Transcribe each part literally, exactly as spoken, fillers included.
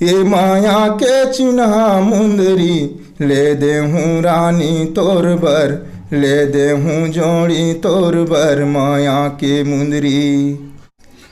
ए माया के चिन्हा मुंदरी, ले देहूं रानी तोर बर, ले देहूं जोड़ी तोर बर, माया के मुंदरी।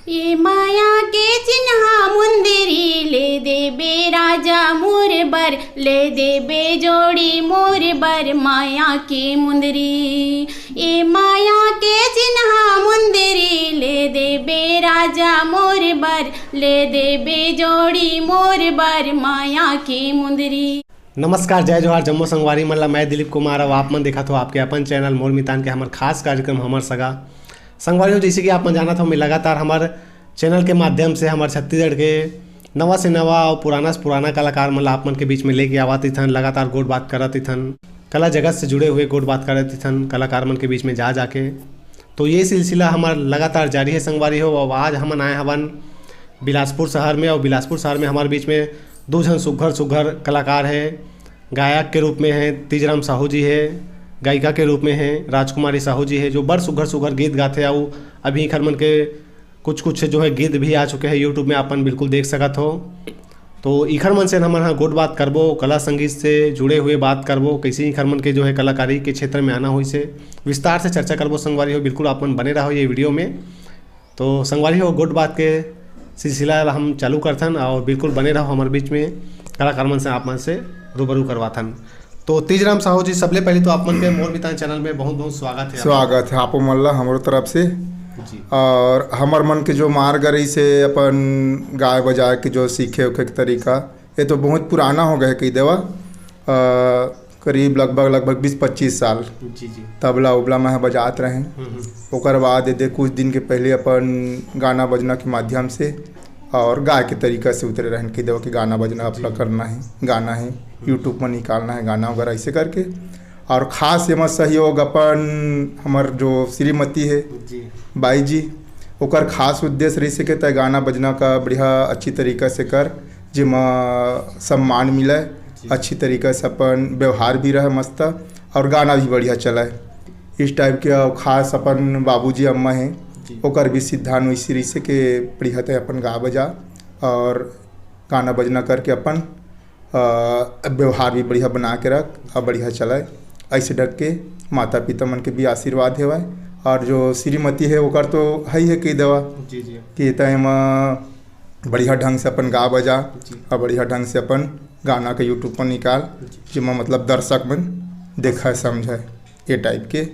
ए माया के चिन्हा मुंदरी, ले देबे राजा मोर बर, ले देबे जोड़ी मोर बर, माया के मुंदरी। ए माया के चिन्हा मुंदरी, ले देबे राजा मोर बर, ले देबे जोड़ी मोर बर, माया के मुंदरी। नमस्कार, जय जोहार, जम्मो संगवारी मन ला। मैं दिलीप कुमार, अउ आप मन देखत हो आपके अपन चैनल मोर मितान के हमर खास कार्यक्रम हमर सगा। संगवारी हो, जैसे कि आप मन जानत हो, मैं लगातार हमर चैनल के माध्यम से हमर छत्तीसगढ़ के नवा से नवा अउ पुराना से पुराना कलाकार मन ला आप मन के बीच में लेके आवत इथन, लगातार गोठ बात करत इथन, कला जगत से जुड़े हुए गोठ बात करत इथन कलाकार मन के बीच में जा जाके। तो ये सिलसिला हमर लगातार जारी है संगवारी हो। अब आज हमन आए हवन बिलासपुर शहर में, अउ बिलासपुर शहर में हमर बीच में दो झन सुघर सुघर कलाकार है। गायक के रूप में है तीजराम साहू जी है, गायिका के रूप में है राजकुमारी साहू जी है, जो बड़ सुघर सुघर गीत गाथे। अउ अभी इखर मन के कुछ कुछ जो है गीत भी आ चुके हैं YouTube में, अपन बिल्कुल देख सकत हो। तो इखर मन से हमन ह गोठ बात करबो, कला संगीत से जुड़े हुए बात करबो, कैसे इखर मन के जो है कलाकारी के क्षेत्र में आना होइस हे, विस्तार से चर्चा करबो संगवारी हो। बिल्कुल आप मन बने रहो ये वीडियो में। तो संगवारी हो, गोठ बात के सिलसिला ला हम चालू करथन, अउ बिल्कुल बने रहो हमर बीच में, कलाकार मन से आप मन से रूबरू करवाथन। तो तीजराम साहू जी, सबले पहले तो आप मन के मोर मितान चैनल में बहुत बहुत स्वागत है। स्वागत है आपो मन ला हमरो तरफ से। जी। और हमर मन के जो मार्ग रहिस हे अपन गाय बजाए के जो सीखे उखे के तरीका, ये तो बहुत पुराना हो गए कही देवा। अ, करीब लगभग, लगभग बीस पच्चीस साल जी, जी। तबला उबला में बजात रहे। हम्म, हम्म। ओकर बाद ये दे कुछ दिन के पहले अपन गाना बजना के माध्यम से और गाय के तरीका से उतरे रहन कही देवा कि गाना बजना जी। अपना करना है, गाना है, हम्म। YouTube में निकालना है गाना वगैरह, ऐसे करके। और खास एमा सहयोग अपन हमर जो श्रीमती है जी। बाई जी, ओकर खास उद्देश्य रहिस हे कि तय गाना बजना का बढ़िया अच्छी तरीका से कर, जेमा सम्मान मिले, जी। अच्छी तरीका से अपन व्यवहार भी रहे मस्त और गाना भी बढ़िया चलाए। इस टाइप के। और खास अपन बाबूजी अम्मा हैं, जी। ओकर भी सिद्धांत वैसे रहिस हे कि बढ़िया तय अपन गा बजा और गाना बजना करके अपन अ, व्यवहार भी बढ़िया बना के रख, अब बढ़िया चलाए। ऐसे डट के माता पिता मन के भी आशीर्वाद हेवय। और जो श्रीमती है, ओकर तो है ही है कही देवा जी, जी। कि तय एमा बढ़िया ढंग से अपन गा बजा जी। और बढ़िया ढंग से अपन गाना के YouTube पर निकाल, जी। जेमा मतलब दर्शक मन देखय समझय, ये टाइप के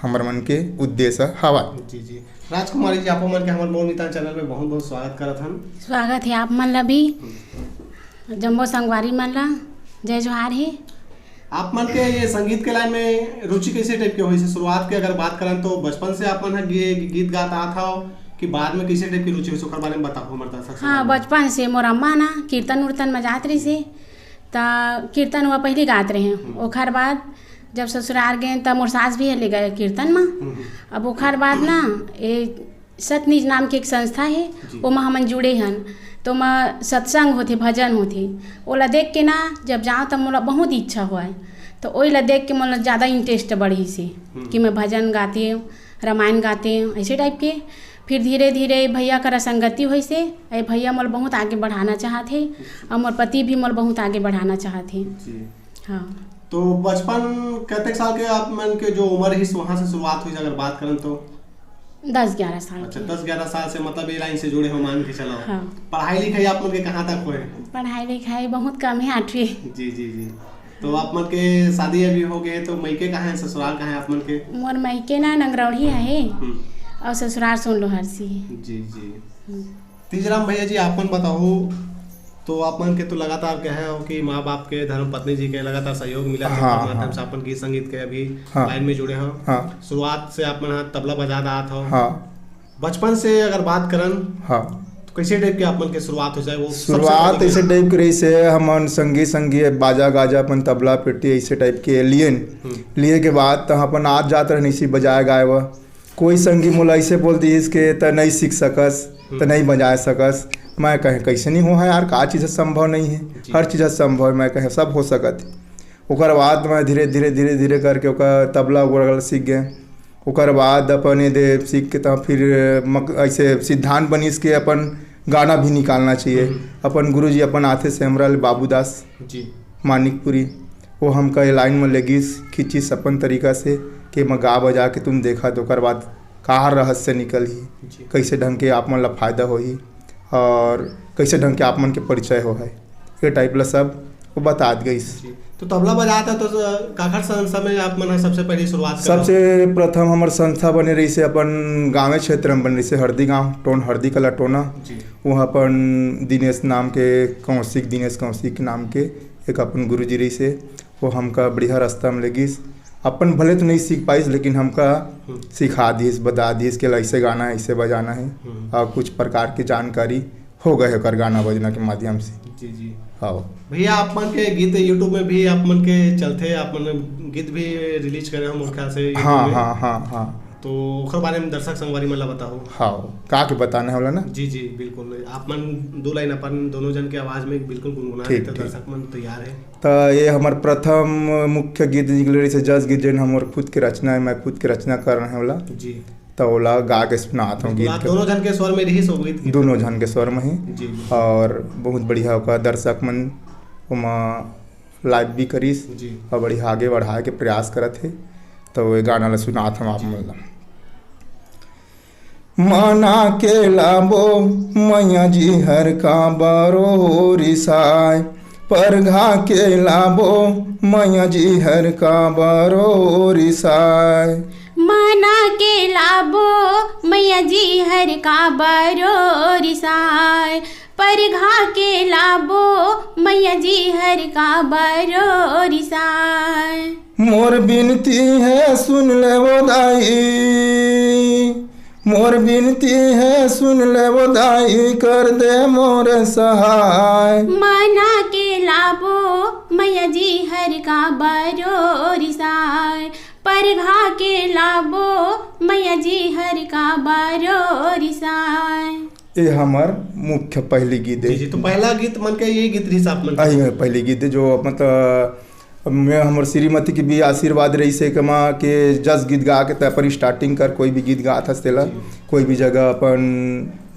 हमर मन के उद्देश्य हवय। जी, जी। राजकुमारी जी, आपो मन के हमर मोर मितान चैनल में बहुत बहुत स्वागत करत हन। स्वागत है आप मन ला भी। हम्म। जम्मो संगवारी मन ला जय जोहार हे। आप मन के ये संगीत के लाइन में रुचि कैसे टाइप के होइस हे? शुरुआत के अगर बात करन तो बचपन से आप मन ह गी-, गीत गात आत हव कि बाद में कैसे टाइप की रुचि होइस हे, ओकर बारे में बताओ हमर दर्शक हाँ, संगवारी। बचपन से मोर अम्मा ना कीर्तन उर्तन में जात रहिस हे, त कीर्तन हुआ पहली गात रहे। हम्म। ओखर बाद जब ससुराल गए त मोर सास भी ले गए कीर्तन में। हम्म। अब ओखर बाद ना ये सतनिज नाम के एक संस्था हे, जी। ओमा हमन जुड़े हन। तो ओमा सत्संग होथे, भजन होथे, ओला देख के ना जब जाओ तब मोला बहुत इच्छा होय। तो ओइला देख के मोला ज़्यादा इंटरेस्ट बढ़िस हे हम्म। कि मैं भजन गाते हूँ, रामायण गाते हूँ, ऐसे टाइप के। फिर धीरे धीरे भैया करा संगति होइस हे, ए भैया मोला बहुत आगे बढ़ाना चाहत हे, और मोर पति भी मोला बहुत आगे बढ़ाना चाहत हे। जी। हाँ। तो बचपन कतेक साल के आप मन के जो उम्र रहिस, वहाँ से शुरुआत होइस, अगर बात करन तो? दस ग्यारह साल अच्छा, के। दस ग्यारह साल से मतलब ये लाइन से जुड़े हो, मान के चलो। हाँ। पढ़ाई लिखाई आप मन के कहाँ तक होए? पढ़ाई लिखाई बहुत कम है, आठवीं। जी, जी, जी। तो आप मन के शादी अभी हो गए, तो मइके कहाँ है, ससुराल कहाँ है आप मन के? मोर मइके ना नंगरौड़ी है हम्म। और ससुराल सोनलोहरसी है। जी, जी। हम्म। तीजराम भैया जी, आप मन बताओ, तो आप मन के तो लगातार कहे हो कि माँ बाप के, धर्म पत्नी जी के लगातार सहयोग मिला है, हाँ, ओकर माध्यम हाँ। से अपन गीत संगीत के अभी हाँ। लाइन में जुड़े हो। हाँ। शुरुआत से आप मन ह तबला बजात आत हो। हाँ। बचपन से अगर बात करन, हाँ। तो कैसे टाइप के आप मन के शुरुआत हो जाए, वो सबसे शुरुआत पहले ऐसे टाइप के रहिस हे, हमन संगी संगी बाजा गाजा अपन तबला पेटी ऐसे टाइप के लिएन। हम्म। लिए के बाद त अपन आत जात रहन इसी बजाए गाए बर। कोई संगी मोला ऐसे बोल दिस के त नहीं सीख सकस, त हम्म। नहीं बजाए सकस। मैं कहे, "कैसे नहीं हो है यार, का चीज़ ह संभव नहीं है? जी। हर चीज़ ह संभव है।" मैं कहे, "सब हो सकत है।" ओकर बाद मैं धीरे, धीरे, धीरे, धीरे करके ओकर तबला उबला सीख गए। ओकर बाद अपन ये दे सीख के त फिर मक-, ऐसे सिद्धांत बनिस के अपन गाना भी निकालना चाहिए। हम्म। अपन गुरुजी अपन आथे से हमरा ले बाबूदास जी। मानिकपुरी, वो हमका ये लाइन में लेगिस, खींचिस अपन तरीका से कि मैं गा बजा के तुम देखा, तो ओकर बाद का रहस्य निकलही, जी। कैसे ढंग के आप मन ला फायदा होही और कैसे ढंग के आप मन के परिचय हो है, ये टाइप ला सब वो बता गइस। जी। तो तबला बजात है तो काखर संस्था में आप मन ह सबसे पहले शुरुआत करा? सबसे प्रथम हमर संस्था बने रहिसे अपन गाँवे क्षेत्र में बने रहिसे हरदी गाँव, टोन हरदी कला टोना। जी। वहाँ अपन दिनेश नाम के कौशिक, दिनेश कौशिक नाम के एक अपन गुरुजी रहिसे, वो हमका बढ़िया रास्ता में लेगिस। अपन भले तो नहीं सीख पाइस, लेकिन हमका हम्म। सिखा दिस, बता दिस कि ऐसे गाना है, ऐसे बजाना है, हम्म। और कुछ प्रकार की जानकारी हो गए ओकर गाना बजना के माध्यम से। जी, जी। हाँ। भैया, आप मन के गीत YouTube में भी आप मन के चलथे, आप मन गीत भी रिलीज करे हो मोर ख्याल से YouTube हाँ, में। हाँ, हाँ, हाँ। तो ओकर बारे में दर्शक संगवारी मन ला बताओ। हाँ, का के बताना है वाला ना? जी, जी, बिल्कुल। आप मन दो लाइन अपन दोनों जन के आवाज में बिल्कुल गुनगुना ठीक, देते, ठीक। दर्शक मन तैयार है। त ये हमर प्रथम मुख्य गीत निकले रहिसे जस गीत, जेन हमर खुद के रचना है, मैं खुद के रचना कर रहे वाला। जी। त ओला गा के सुनात हूँ बिल्कुल, गीत आप के। दोनों झन के स्वर में रहिस वो गीत के। दोनों झन के स्वर में ही। जी, जी। और बहुत बढ़िया ओकर दर्शक मन ओमा लाइक भी करिस जी। और बढ़िया आगे बढ़ाए के प्रयास करत हे। तो ये गाना ला सुनात हम आप जी। मन ला। मना के लाबो मैया जी हर का बरो रिसाय, परघा के लाबो मैया जी हर का बरो रिसाय। मना के लाबो मैया जी हर का बरो रिसाय, परघा के लाबो मैया जी हर का बरो रिसाय। मोर बिनती है सुन ले वो दाई, मोर बिनती है सुन ले वो दाई, कर दे मोर सहाय। मना के लाबो मैया जी हर का बरो रिसाय, परघा के लाबो मैया जी हर का बरो रिसाय। ये हमर मुख्य पहली गीत जी, है। जी, तो पहला गीत मन के ये गीत रहिस आप मन के? अही में पहली गीत है जो मतलब मैं हमर श्रीमती के भी आशीर्वाद रहिसे कि माँ के जस गीत गा के तै अपन स्टार्टिंग कर, कोई भी गीत गात हस तेला, जी। कोई भी जगह अपन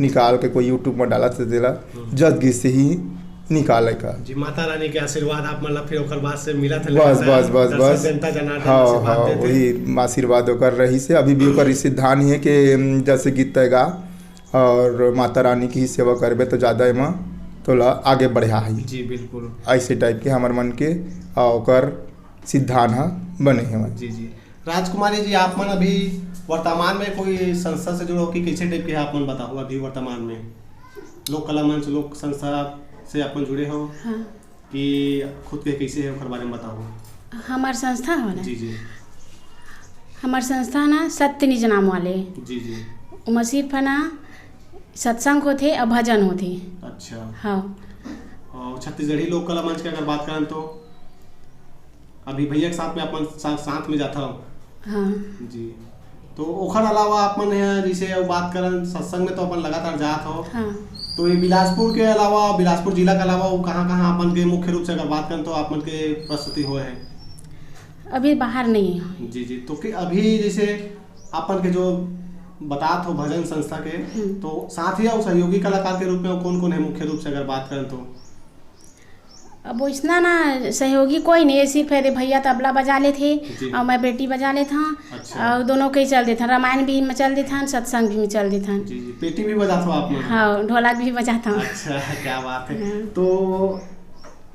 निकाल के कोई YouTube में डालत हस तेला, हम्म। जस गीत से ही निकाले का। जी, माता रानी के आशीर्वाद आप मन ला फिर ओकर बाद से मिलत है बस, लगातार। बस, बस, दर्शक बस। जनता जनार्दन हाँ, आशीर्वाद हाँ, देथे। वही आशीर्वाद ओकर रहिसे, अभी भी ओकर सिद्धांत ही है कि, उम, जैसे गीत तय गा और माता रानी की ही सेवा करबे तो ज़्यादा एमा तोला आगे बढ़ाही। जी, बिल्कुल। ऐसे टाइप के हमर मन के, आ, ओकर सिद्धांत ह बने हवय। जी, जी। राजकुमारी जी, आप मन अभी वर्तमान में कोई संस्था से जुड़े हो कि कैसे टाइप के आप मन बताओ अभी वर्तमान में? लोक कला मंच, लोक संस्था से आप मन जुड़े हो? हाँ। कि खुद के कैसे है, ओकर बारे में बताओ। हमार संस्था हो ना? जी, जी। हमार संस्था ना सत्य निज नाम वाले। जी, जी। ओमा सिर्फ है ना सत्संग होथे अउ भजन होथे। अच्छा। हाँ। और छत्तीसगढ़ी लोक कला मंच के अगर बात करन तो अभी भैया के साथ में अपन सा-, साथ में जाता हो। हाँ। जी। तो ओखर अलावा आप मन ह जैसे अब बात करन सत्संग में तो अपन लगातार जात हो। हाँ। तो ये बिलासपुर के अलावा, बिलासपुर जिला के अलावा वो कहाँ-कहाँ अपन के मुख्य रूप से अगर बात करन तो आप मन के प्रस्तुति होए है? अभी बाहर नहीं है। जी, जी। तो कि अभी जैसे अपन के जो बतात हो भजन संस्था के, हम्म। तो साथी और सहयोगी कलाकार के रूप में कौन-कौन है मुख्य रूप से अगर बात करन तो? अब वैसना ना सहयोगी कोई नहीं है, सिर्फ है दे भैया तबला बजा लेथे जी। और मैं पेटी बजा लेथन। अच्छा। और दोनों कहीं चल देथन, रामायण भी में चल देथन, सत्संग भी में चल देथन। जी, जी। पेटी भी बजात हो आप लोग? हाँ, ढोलक भी बजात हूँ। अच्छा, क्या बात है। हाँ। तो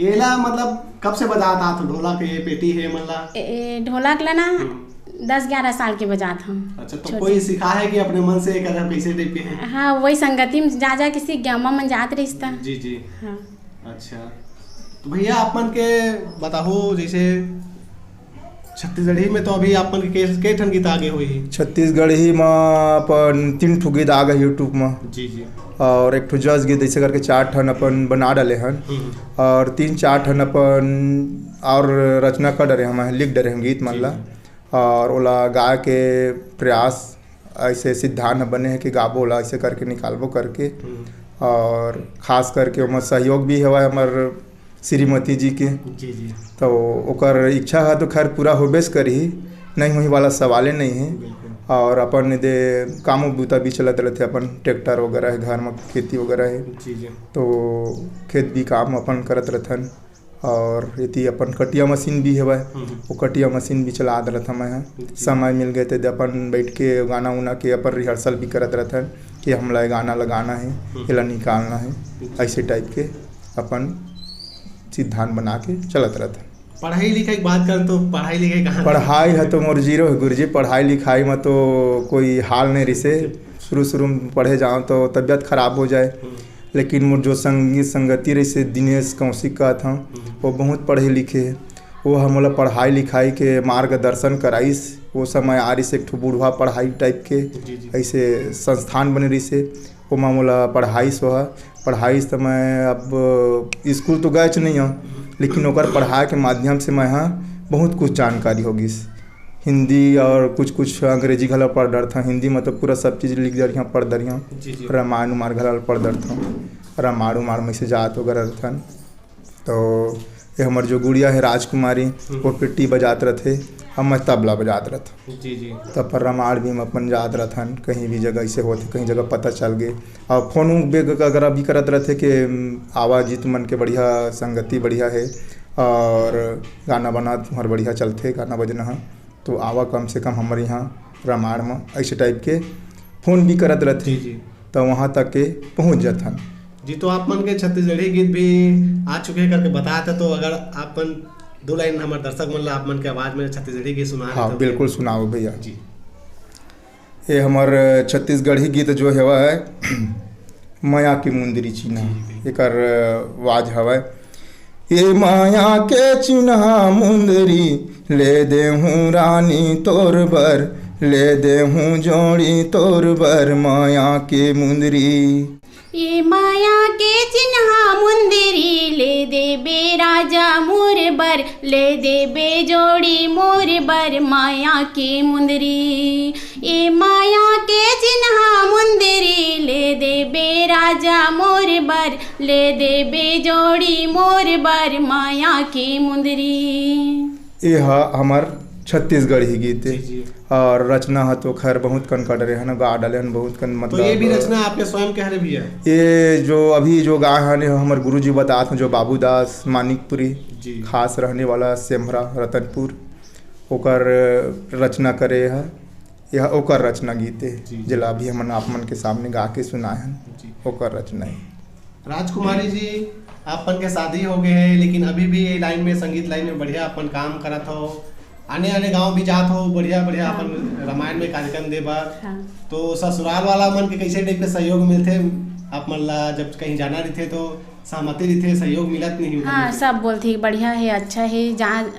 एला मतलब कब से बजात आत हो ढोलक, ये पेटी है मतलब? ए, ढोलक ला ना हम्म। दस ग्यारह साल के बजात हूँ। अच्छा, तो छोटे। कोई सिखा है कि अपने मन से एक अगर कैसे टाइप के है? हाँ, वही संगति में जा जा के सीख गया, अम्मा मन जात रहिस त। जी, जी। हाँ। अच्छा, तो भैया आप मन के बताओ, जैसे छत्तीसगढ़ी में तो अभी आप मन के के, के ठन गीत आगे हुई है? छत्तीसगढ़ी में अपन तीन ठो गीत आ गए YouTube में। जी, जी। और एक ठो जस गीत, ऐसे करके चार ठन अपन बना डाले हन। हम्म। और तीन चार ठन अपन और रचना कर डरे हम, लिख डरे हम गीत मन जी, ला। जी। और ओला गाय के प्रयास ऐसे सिद्धांत बने है कि गाबो ला ऐसे करके निकालबो करके। हम्म। और खास करके ओमा सहयोग भी हवय हमर श्रीमती जी के। जी, जी। तो ओकर इच्छा ह तो खैर पूरा होबेच करही, नहीं होही वाला सवाले नहीं है। बिल्कुल। और अपन दे कामो बूता भी चलत रहथे, अपन ट्रैक्टर वगैरह है, घर में खेती वगैरह है, जी, जी। तो खेत भी काम अपन करत रहथन। और एती अपन कटिया मशीन भी हवय, हम्म। वो कटिया मशीन भी चलात रहथन मैं ह। जी। समय मिल गए ते अपन बैठ के गाना उना के अपन रिहर्सल भी करत रहथन कि हमला ये गाना लगाना है, हम्म। एला निकालना है, जी। ऐसे टाइप के अपन सिद्धांत बना के चलत रहथन। पढ़ाई लिखाई की बात करन तो पढ़ाई लिखाई कहाँ तक? पढ़ाई ह तो मोर जीरो है गुरुजी, पढ़ाई लिखाई में तो कोई हाल नहीं रिसे। शुरू शुरू में पढ़े जाओ तो तबीयत खराब हो जाए, हम्म। लेकिन मोर जो संगी संगति रहिसे दिनेश कौशिक कहत हूँ, हम्म। वो बहुत पढ़े लिखे है। वो ह मोला पढ़ाई लिखाई के मार्गदर्शन कराइस। वो समय आ रिसे एक ठो बूढ़वा पढ़ाई टाइप के, जी, जी। ऐसे संस्थान बने रिसे, ओमा मोला पढ़ाइस। वो ह पढ़ाइस त मैं अब स्कूल तो गएच नहीं हूँ, लेकिन ओकर पढ़ाई के माध्यम से मैं ह बहुत कुछ जानकारी हो गिस। हिंदी और कुछ कुछ अंग्रेजी घला पढ़ डरथन। हिंदी में तो पूरा सब चीज लिख डरिया, पढ़ डरिया। जी, जी। रामायण उमायण घला पढ़ डरथन। रामायण उमायण में से जात वगैरह रहथन। तो ये हमर जो गुड़िया है राजकुमारी, हम्म। वो पिट्टी बजात रहथे, हम मैं तबला बजात रहथन। जी, जी। तब पर रामायण भी हम अपन जात रहथन, कहीं भी जगह ऐसे होथे, कहीं जगह पता चल गए। और फोन उन बे-, अगर अभी करत रहथे कि, "उम, आवा जी, तुमन के बढ़िया संगति बढ़िया है और गाना बना तुम्हार बढ़िया चलथे, गाना बजना है।" तो आवा कम से कम हमर यहाँ रामायण में ऐसे टाइप के फोन भी करत रहथे, जी, जी। तो वहाँ तक के पहुँच जाथन। जी, तो आप मन के छत्तीसगढ़ी गीत भी आ चुके हैं करके बताया था, तो अगर आप मन दो लाइन हमर दर्शक मन ला आप मन के आवाज में छत्तीसगढ़ी गीत सुना हाँ, देते तो बिल्कुल सुनाओ भैया। जी। ये हमर छत्तीसगढ़ी गीत जो हवा है, मया के मुंदरी चिन्हा, जी, बिल्कुल। एकर आवाज हवय। ए माया के चिन्हा मुंदरी, ले देहूं रानी तोर बर, ले देहूं जोड़ी तोर बर, माया के मुंदरी। ए माया के चिन्हा मुंदरी, ले देबे राजा मोर बर, ले देबे जोड़ी मोर बर, माया के मुंदरी। ए माया के चिन्हा मुंदरी, ले देबे राजा मोर बर, ले देबे जोड़ी मोर बर, माया के मुंदरी। ये ह हमर छत्तीसगढ़ी गीत हे। जी, जी। और रचना ह तो खैर बहुत कन कर डरे हन, गा डाले हन बहुत कन, तो मतलब ये भी रचना आपके स्वयं के हरे भैया? ये जो अभी जो गाए हन, ये हमर गुरुजी बतात हन, जो बाबूदास मानिकपुरी, जी। खास रहने वाला सेम्हरा रतनपुर, ओकर रचना करे ह। यह ओकर रचना गीत हे, जी। जेला अभी हमन आप मन के सामने गा के सुनाए हन, जी। ओकर रचना हे। राजकुमारी जी, आपन के शादी हो गए है, लेकिन अभी भी ये लाइन में, संगीत लाइन में बढ़िया अपन काम करत हो। आने आने गांव भी जात हो, बढ़िया बढ़िया हाँ। अपन रामायण में कार्यक्रम दे बर। हाँ। तो ससुराल वाला मन के कैसे टाइप के सहयोग मिलथे? आप मन ला जब कहीं जाना रहिथे तो सहमति रहिथे, सहयोग मिलत नहीं होही? हाँ, सब बोलथे बढ़िया है, अच्छा है, जहाँ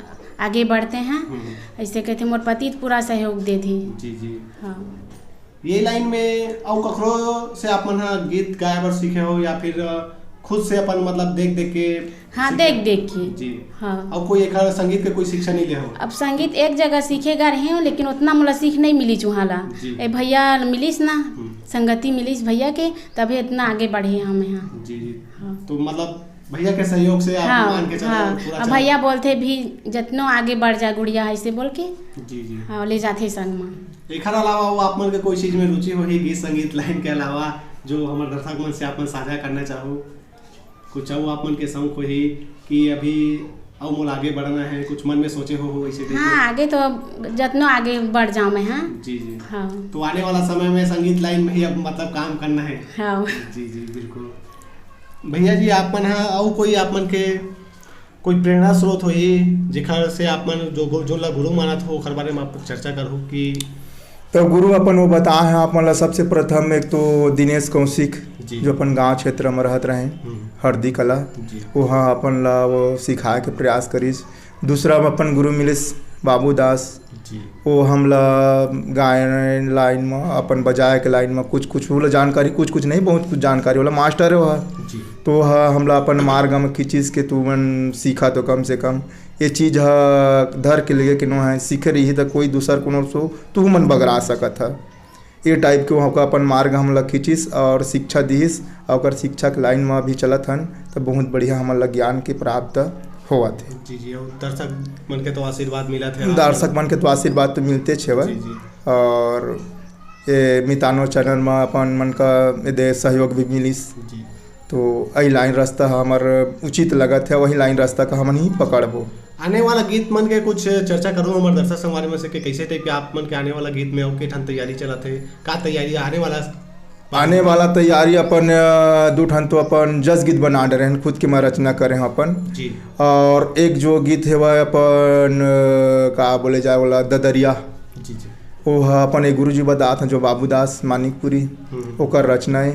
आगे बढ़ते हैं, हम्म। ऐसे कहते मोर पति तो पूरा सहयोग देथे। जी, जी। हाँ। ये लाइन में अउ कखरो से आप मन ह गीत गाए बर सीखे हो या फिर, अ, खुद से अपन मतलब देख देख के हाँ, सीखे? देख देख के। जी। हाँ। अउ कोई एकर संगीत के कोई शिक्षा नहीं ले हो? अब संगीत एक जगह सीखे गा रहे हो, लेकिन उतना मोला सीख नहीं मिलिस उहाँ ला। जी। ए भैया मिलिस ना, हम्म। संगति मिलिस भैया के, तभी इतना आगे बढ़े हम यहाँ। जी, जी। हाँ। तो मतलब भैया के सहयोग से आप हाँ, मान के चलो हाँ। पूरा अब चल भैया बोलथे भी, "जतनो आगे बढ़ जा गुड़िया," ऐसे बोल के, जी, जी। हाँ, ले जाथे संग में। एखर अलावा वो आप मन के कोई चीज में रुचि होही, गीत संगीत लाइन के अलावा, जो हमर दर्शक मन से आप मन साझा करना चाहो? कुछ अउ आप मन के शौक होही कि अभी अउ मोला आगे बढ़ना है, कुछ मन में सोचे हो, हो ऐसे टाइप हाँ, में? आगे तो अब जतनो आगे बढ़ जाऊँ मैं, हाँ। जी, जी। हाँ। तो आने वाला समय में संगीत लाइन में ही अब मतलब काम करना है। हाँ। जी, जी, बिल्कुल। भैया जी, आप मन ह अउ कोई आप मन के कोई प्रेरणा स्रोत होही, जेखर से आप मन जो गु-, जो ला गुरु मानत हो, ओखर बारे में आप चर्चा करहु कि तो गुरु अपन वो बताए हैं आप मन ला, सबसे प्रथम एक तो दिनेश कौशिक, जी। जो अपन गांव क्षेत्र में रहत रहे, हम्म। हरदी कला, जी। वो ह अपन ला वो सिखाए के प्रयास करिस। दूसरा में अपन गुरु मिलिस बाबू दास, जी। वो हमला गायन लाइन में, अपन बजाए के लाइन में कुछ कुछ ओला जानकारी, कुछ कुछ नहीं, बहुत कुछ जानकारी वाला मास्टर है वो ह। जी। तो ह हमला अपन मार्ग में खींचिस के तू मन सीखा तो कम से कम ये चीज ह धर के लेगे के नो है, सीखे रही त कोई दूसर कोनो सो तू मन बगरा सकत ह। ये टाइप के वहाँ का अपन मार्ग हमला खींचिस और शिक्षा दिहिस, और ओकर शिक्षा के लाइन में अभी चलत हन, त बहुत बढ़िया हमन ला ज्ञान के प्राप्त होवत हे। जी जी, और दर्शक मन के तो आशीर्वाद मिलत हे। दर्शक मन के तो आशीर्वाद तो मिलते छे जी जी। और ये मितानो चैनल में अपन मन का एदे सहयोग भी मिलिस। जी। तो यही लाइन रास्ता हमर उचित लगत हे, वही लाइन रास्ता का हमन ही पकड़बो। आने वाला गीत मन के कुछ चर्चा करूँ हमर दर्शक संगवारी मन से कि कैसे टाइप के आप मन के आने वाला गीत में और के ठन तैयारी चलत हे, का तैयारी आने वाला? आने वाला तैयारी अपन, अ, दू ठन तो अपन जस गीत बना डरे हन, खुद के मैं रचना करे हन अपन। जी। और एक जो गीत हे वह अपन, अ, का बोले जाए वाला ददरिया। जी जी। वो ह अपन एक गुरुजी बतात हन जो बाबूदास मानिकपुरी, हम्म। ओकर रचना हे।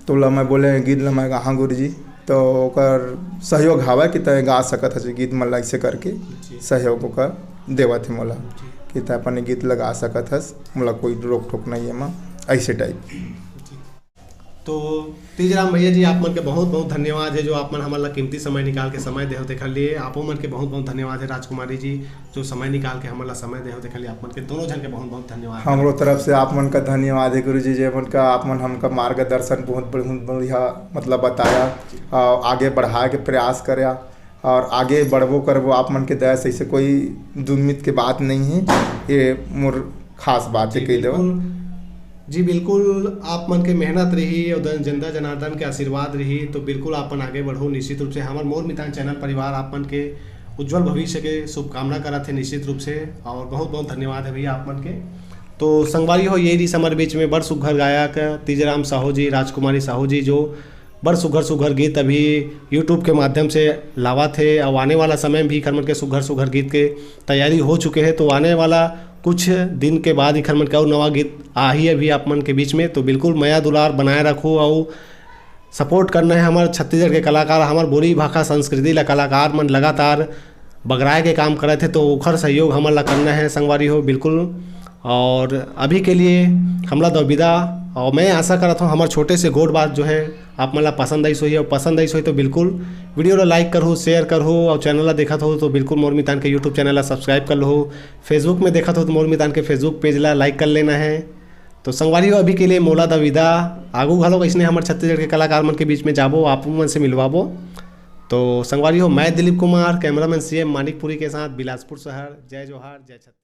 तो ओला मैं बोले, "गीत ला मैं गाहूँ गुरुजी।" तो ओकर सहयोग हवय कि तैं गा सकत हस गीत मन ला, ऐसे करके जी। सहयोग ओकर देवत हे मोला जी। कि तैं अपन गीत ला गा सकत हस, मोला कोई रोक टोक नहीं हे एमा, ऐसे टाइप। जी। तो तीजराम भैया जी, आप मन के बहुत बहुत धन्यवाद हे जो आप मन हमन ला कीमती समय निकाल के समय देहो तेखर लिए। आपो मन के बहुत बहुत धन्यवाद हे राजकुमारी जी, जो समय निकाल के हमन ला समय देहो तेखर लिए। आप मन के दोनों झन के बहुत बहुत धन्यवाद। हमरो तरफ से आप मन का धन्यवाद हे गुरुजी, जे मन का आप मन हमका मार्गदर्शन बहुत बढ़-, बहुत बढ़िया मतलब बताया और आगे बढ़ाए के प्रयास करया और आगे बढ़बो करबो। आप मन के दया से ऐसे कोई दुमित के बात नहीं हे। ये मोर खास बात हे, जी, कह दो। बिल्कुल। जी बिल्कुल, आप मन के मेहनत रही और दन-, जनता जनार्दन के आशीर्वाद रही तो बिल्कुल आप मन आगे बढ़ो निश्चित रूप से। हमर मोर मितान चैनल परिवार आप मन के उज्जवल भविष्य के शुभकामना करत हे निश्चित रूप से। और बहुत बहुत धन्यवाद हे भैया आप मन के। तो संगवारी हो, ये रहिस हमर बीच में बड़ सुघर गायक तीजराम साहू जी, राजकुमारी साहू जी, जो बड़ सुघर सुघर गीत अभी YouTube के माध्यम से लावत हे और आने वाला समय में भी एखर मन के सुघर सुघर गीत के तैयारी हो चुके हे। तो आने वाला कुछ दिन के बाद एखर मन के अउ नवा गीत आही अभी आप मन के बीच में। तो बिल्कुल मया दुलार बनाए रखो और support करना हे हमर छत्तीसगढ़ के कलाकार, हमर बोली भाखा संस्कृति ला कलाकार मन लगातार बगराए के काम करत हे, तो ओखर सहयोग हमन ला करना हे संगवारी हो, बिल्कुल। और अभी के लिए हमला दो विदा, और मैं आशा करत हूँ हमर छोटे से गोठ बात जो हे आप मन ला पसंद आइस होही, और पसंद आइस होही तो बिल्कुल video ला like करहू, share करहू, और channel ला देखत हो तो बिल्कुल मोर मितान के YouTube channel ला subscribe कर लहू। Facebook में देखत हो तो मोर मितान के Facebook page ला like कर लेना हे। तो संगवारी हो, अभी के लिए मोला द विदा। आगू घलो अइसने हमर छत्तीसगढ़ के कलाकार मन के बीच में जाबो, आप मन से मिलवाबो। तो संगवारी हो, मैं दिलीप कुमार, cameraman CM मानिकपुरी के साथ बिलासपुर शहर। जय जोहार, जय छत्तीसगढ़।